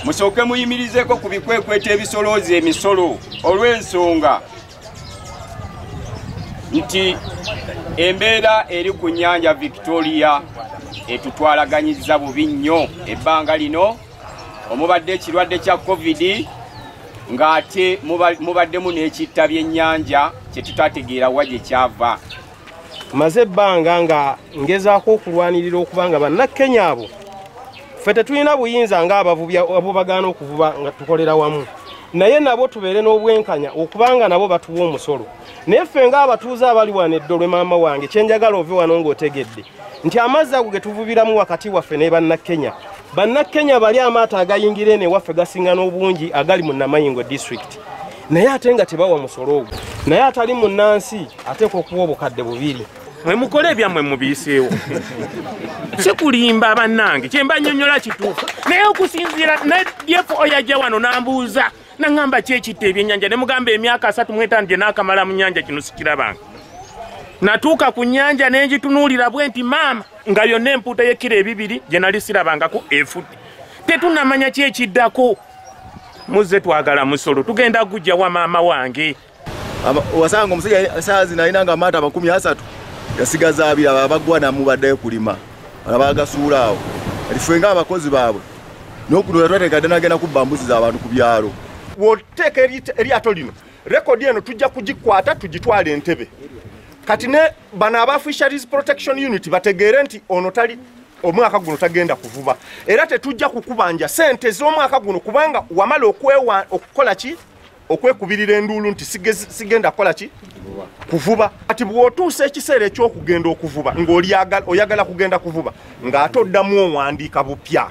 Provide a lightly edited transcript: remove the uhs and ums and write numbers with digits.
Musooke muyimirizeeko ku bikwekweto ebisolooza emisolo olw'ensonga nti embeera eri ku nnyanja Victoria etutwalaganyizza bubi nnyo ebbanga lino omubadde ekirwadde kya COVID ng'ate mubaddemu n'ekitta by'ennyanja kye tutategeera wa gye kyava. Maze ebbanga nga ngezaako okulwanirira okubanga bannakenya abo ffe tetulina buyinza ng'abavubi abubagaana okuvuba nga tukolera wamu, naye nabo tubeere n'obwenkanya okubanga nabo batuwa omusolo. Naye ffe ng'abatuuze abali wano eddolwe, maama wange, kyenjagala ove wano ng'otegedde nti amazzi ago ge tuvubiramu wakati waffe ne bannakenya, bannakenya bali amaato agayingira eno ewaffe gasinga n'obungi agali mu Namayingo district, naye ate nga tebawa musolo ogwo. Naye atali munnansi ateekwa okuwa obukadde 2. Mwe mukole ebyammwe mubiyiseewo. Sikulimba bannange, kye mba nnyonnyola kituufu. Naye okusinziira ne DFO yajja wano n'ambuuza n'aŋŋamba ki ekitta ebyennyanja, ne mugamba emyaka 35 gye naakamala mu nnyanja kino sikirabanga. Natuuka ku nnyanja ne ngitunuulira bwe nti maama nga yonna empuuta y'ekiro 2 gye nali sirabangako efudde. Tetunnamanya ki ekiddako. Muzze twagala musolo, tugenda gujja wa maama wange. Wasanga omusajja saa zino alina nga amaato 30 yasigaza 2 abagwa namubaddeyo kulima abagasuula awo. Kati ffe ng'abakozi baabwe n'okunoonya twateeka dda nagenda kubba mbuzi z'abantu ku byalo. W'oteeka eryato lino rekodi eno tujja kugikwata tugitwale Entebbe. Kati ne bano aba Fisheries Protection Unit bategeere nti ono tali omwaka guno tagenda kuvuba, era tetujja kukubanja sente z'omwaka guno kubanga wamala okukola ki okwekubirira enduulu nti sigenda kukola ki kuvuba. Ati bw'otuusa ekiseera eky'okugenda okuvuba ng'oyagala kugenda kuvuba ng'ate oddamu owandiika bupya.